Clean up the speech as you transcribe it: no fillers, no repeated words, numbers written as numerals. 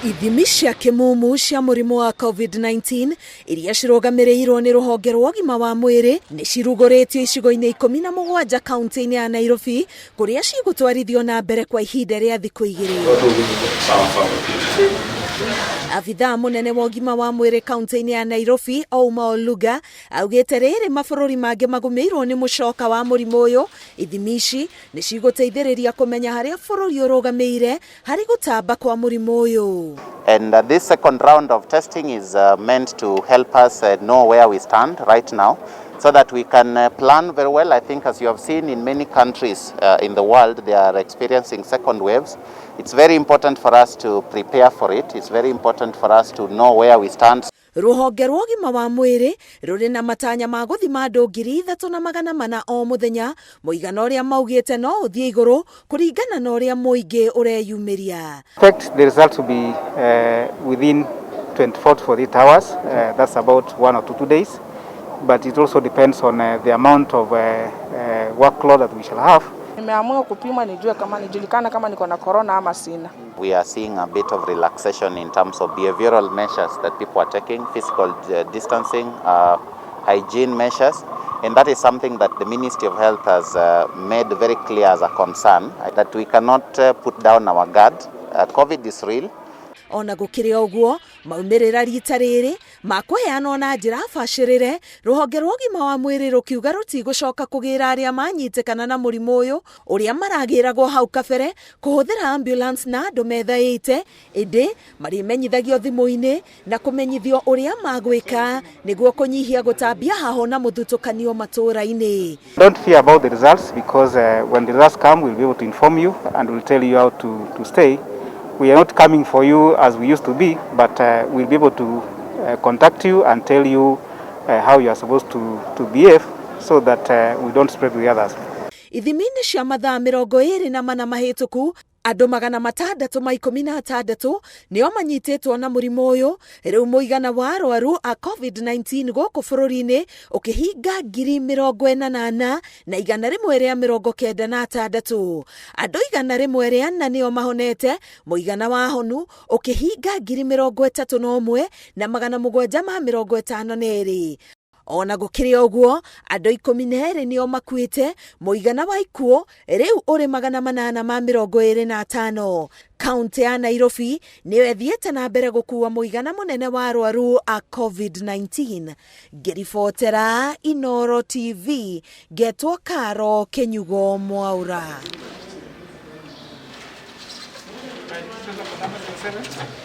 Ithimi cia kĩmumu cia mũrimũ wa COVID-19 iria cirũgamĩrĩirwo nĩ rũhonge rwa ũgima wa mwĩrĩ nĩ cirugũrĩtio icigo-inĩ 17 kaunti-inĩ ya Nairobi kũrĩa cigũtwarithio na mbere kwa ihinda rĩa thikũ 2. Abithaa mũnene wa ũgima wa mwĩrĩ kaunti-inĩ ya Nairobi Ouma Oluga augĩte rĩrĩ mabũrũri mangĩ magũmĩirwo nĩ mũcoka wa mũrimũ ũyũ, ithimi ici nĩ cigũteithĩrĩria kũmenya harĩa bũrũri ũrũgamĩire harĩ gũtamba kwa mũrimũ ũyũ. And this second round of testing is meant to help us know where we stand right now so that we can plan very well. I think as you have seen in many countries in the world, they are experiencing second waves. It's very important for us to prepare for it. It's very important for us to know where we stand. Rũhonge rwa ũgima wa mwĩrĩ rũrĩ na matanya ma gũthima andũ 3400 o mũthenya, mũigana ũrĩa maugĩte no ũthiĩ igũrũ kũringana na ũrĩa mũingĩ ũreyumĩria. Expect the results to be within 24 to 48 hours. That's about 1 or 2 days. But it also depends on the amount of workload that we shall have. Nimeamua kupima nijue kama nijulikana kama niko na corona ama sina. We are seeing a bit of relaxation in terms of behavioral measures that people are taking, physical distancing, hygiene measures, and that is something that the Ministry of Health has made very clear as a concern, that we cannot put down our guard. COVID is real. Ona gũkĩrĩ ũguo, maumĩrĩra rita rĩrĩ makũheanwo na njĩra bacĩrĩre, rũhonge rwa ũgima wa mwĩrĩ rũkiuga rũtigũcoka kũgĩra arĩa manyitĩkana na mũrimũ ũyũ ũrĩa maragĩragwo hau kabere kũhũthĩra ambulance na andũ methaĩte, ĩndĩ marĩmenyithagio thimũ-inĩ na kũmenyithio ũrĩa magwĩka nĩguo kũnyihia gũtambia hahũ na mũthutũkanio matũũra-inĩ. Don't fear about the results because when the results come, we'll be able to inform you and we'll tell you how to stay. We are not coming for you as we used to be, but we'll be able to contact you and tell you how you are supposed to behave so that we don't spread to the others. Ithimi-inĩ cia mathaa 24 mahĩtũku, andũ 616 nĩo manyitĩtwo na mũrimũ ũyũ. Rĩu mũigana wa arwaru a COVID-19 gũkũ bũrũri-inĩ ũkĩhinga 84,196. Andũ 104 nĩo mahonete, mũigana wa honu ũkĩhinga 31,752. Ona gũkĩrĩ ũguo, andũ 12 nĩo makuĩte, mũigana wa ikuũ rĩu ũrĩ 825. Kaunti ya Nairobi nĩyo ĩthiĩte na mbere gũkua mũigana mũnene wa arwaru a COVID-19. Ngĩribotera Inooro TV, ngetwo Karo Kĩnyugo Mwaura.